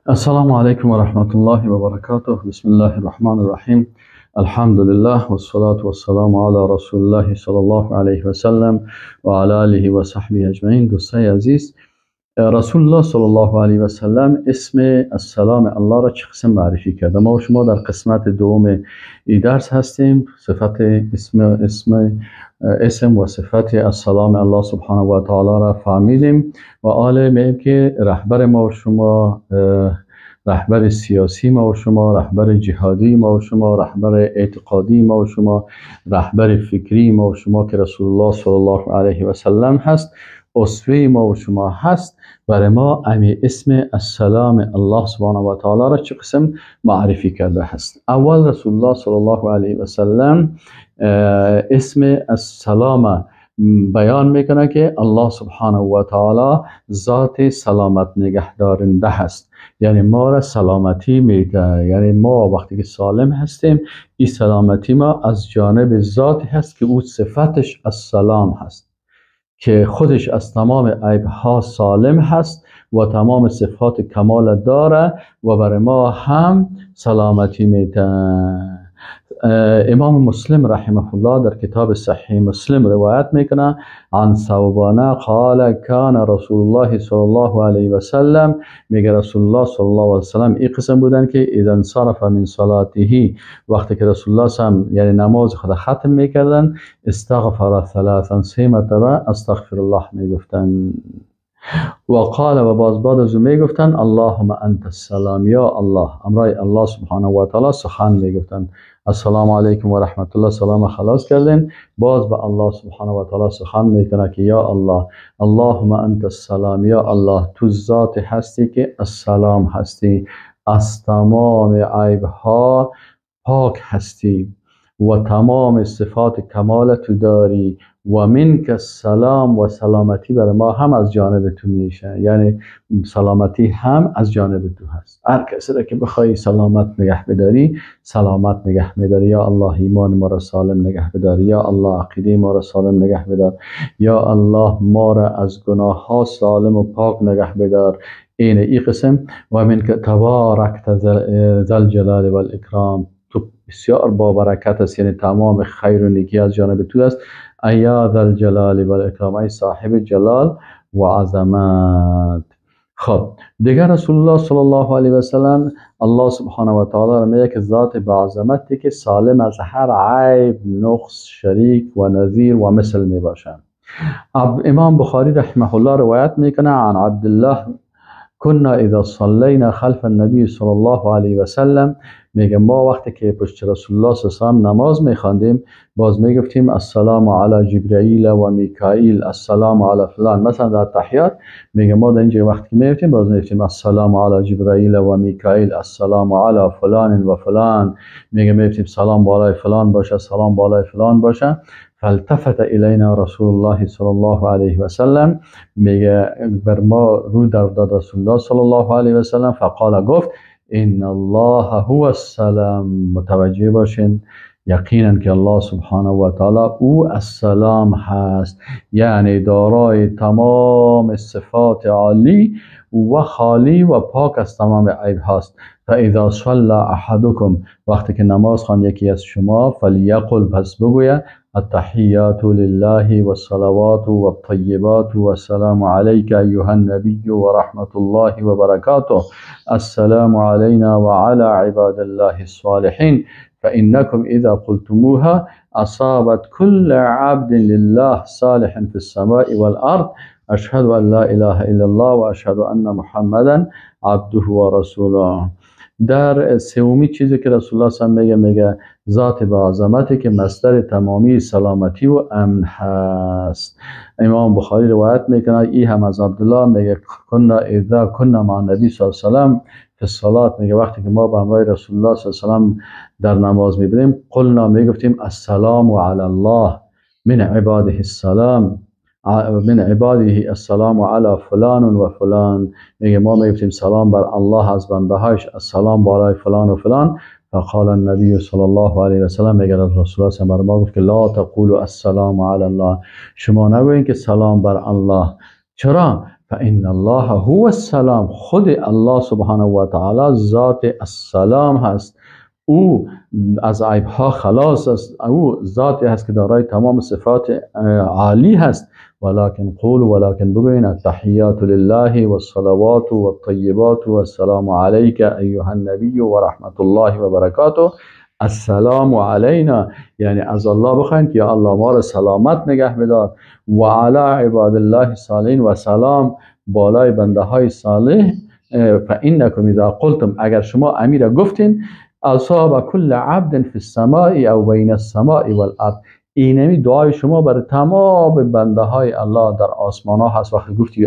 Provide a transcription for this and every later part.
السلام علیکم و رحمت الله و برکاته. بسم الله الرحمن الرحیم. الحمد لله والصلاة والسلام علی رسول الله صلی الله علیه و سلم و علی آله و صحبه اجمعین. دوستای عزیز، رسول الله صلی الله علیه و سلم اسم السلام الله را چه قسم معرفی کرده؟ ما و شما در قسمت دوم ای درس هستیم. صفت اسم و صفت السلام الله سبحانه و تعالی را فهمیدیم و آله میگیم که رهبر ما و شما، رهبر سیاسی ما و شما، رهبر جهادی ما و شما، رهبر اعتقادی ما و شما، رهبر فکری ما و شما که رسول الله صلی الله علیه و سلم هست، اسوه ما و شما هست، برای ما امی اسم السلام الله سبحانه و تعالی را چه قسم معرفی کرده هست. اول رسول الله صلی الله علیه و سلم اسم السلام بیان میکنه که الله سبحانه و تعالی ذات سلامت نگهدارنده هست، یعنی ما را سلامتی میده، یعنی ما وقتی که سالم هستیم این سلامتی ما از جانب ذاتی هست که او صفتش السلام هست، که خودش از تمام عیبها سالم هست و تمام صفات کمال داره و برای ما هم سلامتی میده. امام مسلم رحمه الله در کتاب صحیح مسلم روایت میکنه عن ثوبان قال کان رسول الله صلی الله علیه و سلم، میگه رسول الله صلی الله علیه و سلم این قسم بودن که اذا انصرف من صلاته، وقتی که رسول الله صلی یعنی نماز خود ختم میکردن، استغفر ثلاثا، سه مرتبه استغفر الله میگفتن، و قال و باز بعد از او میگفتن اللهم انت السلام، یا الله، امرای الله سبحانه و تعالی سخن میگفتن. السلام علیکم و رحمت الله، سلام خلاص کردین، باز به الله سبحانه و تعالی سخن میکنه که یا الله، اللهم انت السلام، یا الله تو ذات هستی که السلام هستی، از تمام عیب ها پاک هستی و تمام صفات کمال تو داری و منک السلام، و سلامتی برای ما هم از جانب تو میشه، یعنی سلامتی هم از جانب تو هست. هر کسی را که بخوای سلامت نگه بداری، سلامت نگه میداری. یا الله ایمان ما را سالم نگه بداری، یا الله عقیده ما را سالم نگه بدار، یا الله ما را از گناه ها سالم و پاک نگه بدار. این ای قسم و منک تبارکت ذا الجلال والاکرام، تو بسیار با برکت است، یعنی تمام خیر و نیکی از جانب تو است. ای ذا الجلال والاکرام، ای صاحب جلال و عظمت. خب دیگر رسول الله صلی الله علیه و سلم الله سبحانه و تعالی را میگه که ذات با عظمتی که سالم از هر عیب، نقص، شریک و نظیر و مثل می باشند. امام بخاری رحمه الله روایت میکنه عن عبدالله كنا اذا صلینا خلف النبی صلی الله علیه و سلم، میگه ما وقتی که پشت رسول الله صلی الله علیه و سلم نماز میخواندیم باز میگفتیم السلام علی جبرائیل و میکائیل، السلام علی فلان. مثلا در تحیات میگه ما در اینجا وقتی که میگفتیم باز میگفتیم السلام علی جبرائیل و میکائیل، السلام علی فلان و فلان، میگه میگفتیم سلام بالای فلان باشه، سلام بالای فلان باشه. فالتفت الینا رسول الله صلی الله علیه و سلم، میگه بر ما رو در داد رسول الله صلی الله علیه و سلم، فقال گفت ان الله هو السلام. متوجه باشین یقینا که الله سبحانه و تعالی او السلام هست، یعنی دارای تمام صفات عالی و خالی و پاک از تمام عیب هاست. فاذا صلى احدکم، وقتی که نماز خواند یکی از شما، فلیقل، پس بگوید التحیات لله والصلوات والطیبات والسلام علیک ایها النبی و رحمت الله و برکاته، السلام علینا وعلى عباد الله الصالحین، فإنكم إذا قلتموها أصابت كل عبد لله صالح في السماء والأرض، أشهد أن لا إله إلا الله وأشهد أن محمدا عبده ورسوله. در سومی چیزی که رسول الله صلی الله علیه و میگه ذات با عظمتی که مصدر تمامی سلامتی و امن هست. امام بخاری روایت میکنه ای هم از عبدالله، میگه کنا اذا کنا مع النبی صلی الله علیه و سلم فی الصلاه، میگه وقتی که ما به همراه رسول الله صلی الله علیه و سلم در نماز میبینیم، قلنا میگفتیم السلام علی الله من عباده السلام، من عباده السلام علی فلان و فلان، میگه ما میگفتیم سلام بر الله از بنده هایش، السلام بالای فلان و فلان. فقال النبی صلی الله علیه و سلم، میگه رسول الله صلی الله علیه و ما گفت که لا تقولوا السلام علی الله، شما نگوین که سلام بر الله. چرا؟ فان الله هو السلام، خود الله سبحانه و تعالی ذات السلام هست، او از عیب ها خلاص است، او ذاتی هست که دارای تمام صفات عالی هست. ولكن قول، ولكن بگوین التحیات لله والصلوات والطیبات والسلام علیک ایها النبی و رحمت الله و برکاته. السلام علینا، یعنی از الله بخواین که یا الله ما را سلامت نگه بدار، و علی عباد الله الصالحین، و سلام بالای بنده های صالح. فانکم اذا قلتم، اگر شما امیر گفتین، اصاب کل عبد فی السماء او بین السماء والارض، اینمی دعای شما بر تمام بنده های الله در آسمان ها هست. وقتی گفتی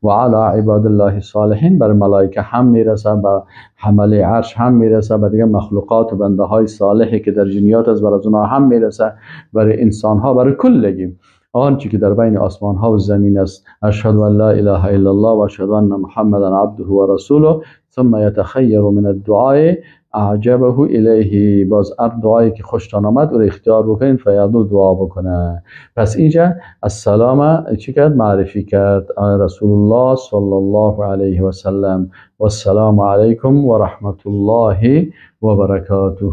و علی عباد الله الصالحین، بر ملائکه هم میرسه، به حمله عرش هم میرسه، به دیگه مخلوقات و بنده های صالحی که در جنیات است بر از اونها هم میرسه، برای انسان ها، برای کلگی آنچه که در بین آسمان ها و زمین است. اشهد ان لا اله الا الله و اشهد ان محمدا عبده و رسوله. ثم یتخیر من الدعاء اعجبه الیه، باز هر دعایی که خوشتان آمد او را اختیار بکنین، فیادو دعا بکنه. پس اینجا السلام چی کرد؟ معرفی کرد رسول الله صلی الله علیه و سلم. و السلام علیکم و رحمت الله و برکاته.